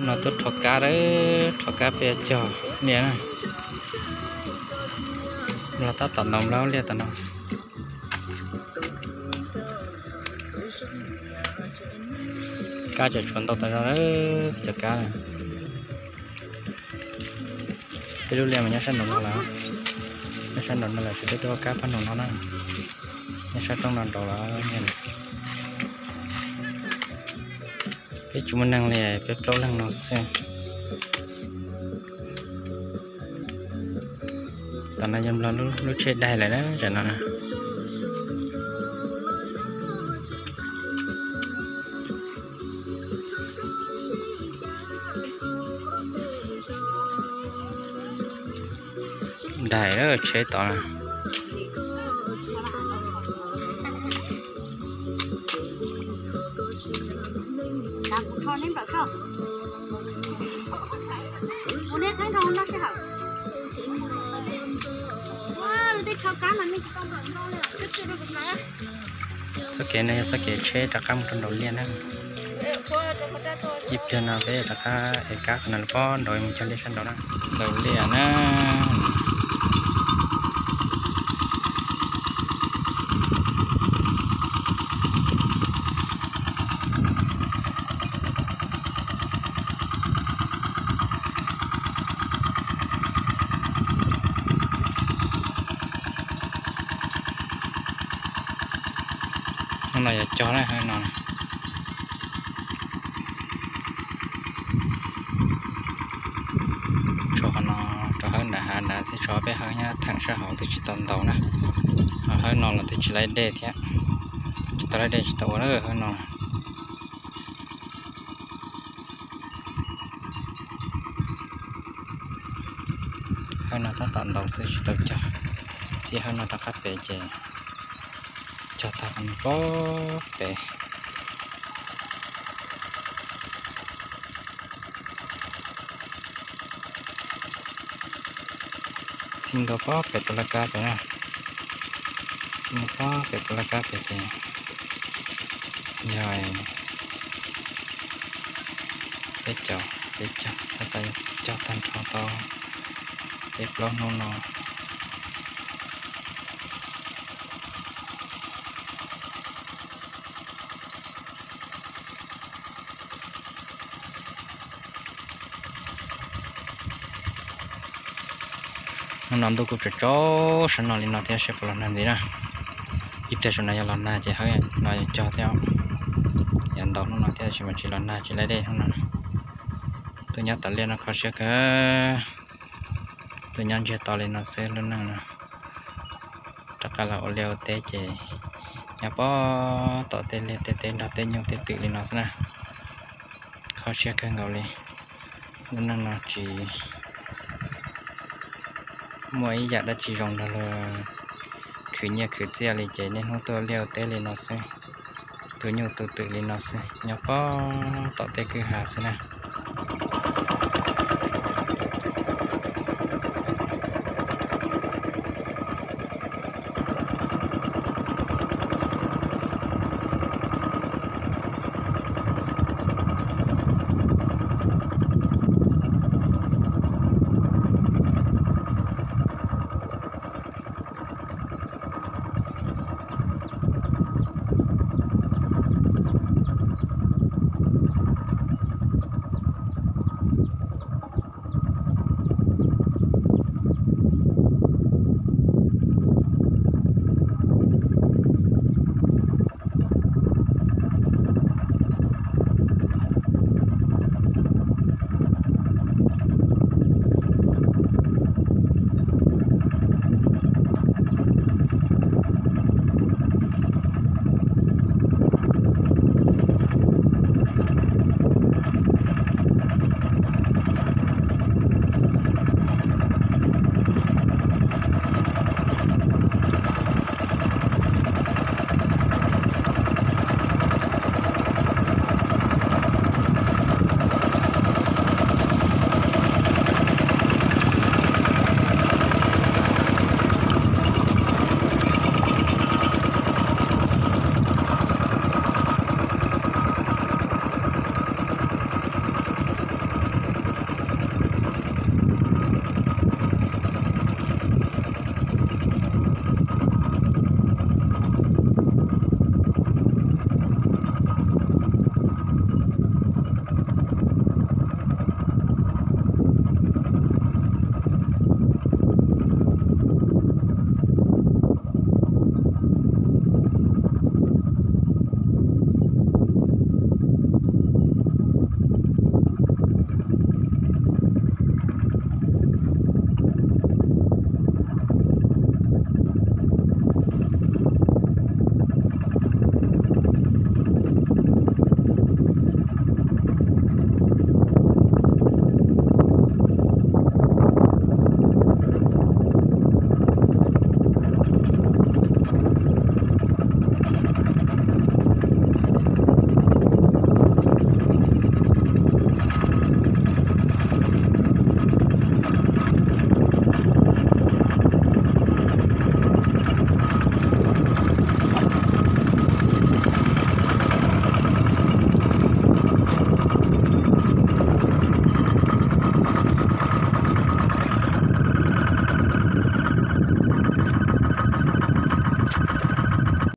No tuaj rho kab lawm, rho kab peb yuav cog liaj na. Los tab tom ntaus nplawg liaj tom no. Kab tseem tshuav ntau tas zog lawm cov kab na. Peb lub liaj mas nyob sab nraum no lawm, nyob sab nraum no lawm, peb tuaj kab pab nraum no na, nyob sab roob no nraud lawm. Peb tsis muaj neeg li, peb plaub leeg no xwb. Tam no yog nplog lub tsheb daig lawm na, tam no na. Daig lawm tsheb tod na. Txoj kev no yog txoj kev tsheb rov qab mus rau nraum liaj na. Ib pliag no peb rov qab ev kab qhov no los pab nraud mus cog liaj sab nraud na. Nraum liaj na. Hnub no yuav cog na hawb no. Tshuav qhov no rau hawb nram hav nrad thiab, tshuav peb hawb nyob theem sab hauv twb tsis tau ntaus na. Ho hawb no los twb tsis laib dej thiab, tsis tau laib dej tsis tau ua hawb no. Hawb no tab tom ntaus xwb tsis tau cog, txij hawb no rov qab pem ces cog tag qhov no pob pem. Txij ntua pob pem tus laj kab pem na, txij ntua pob pem tus laj kab pem ces yog peb caug, peb caug, cog tag nrho tau peb plaub hnub no. Hnub no ntuj kuj tsaus tsaus sab no li no thiab, seb puas los nag ntxiv na. Ib pliag saum no yog los nag ces hawb no yuav cog thiab. Yuav ntaus hnub no thiab tab sis mas tsis los nag tsis laib dej hnub no. Tuaj nyob tom liaj no kho siab kawg. Tuaj nyob ntsiag to li no xwb lub neej no. Rov qab los ua liaj ua teb ces nyob pob tom tej liaj tej teb nrog tej nyuj tej twm li no xwb na. Kho siab kawg nkaus li. Lub neej no tsis muaj ib yam dab tsi zoo nrog luag khwv nyiaj khwv txiaj li ces niaj hnub tuaj liaj ua teb li no xwb, tu nyuj tu twm li no xwb, nyob pob tom tej kwj ha xwb na.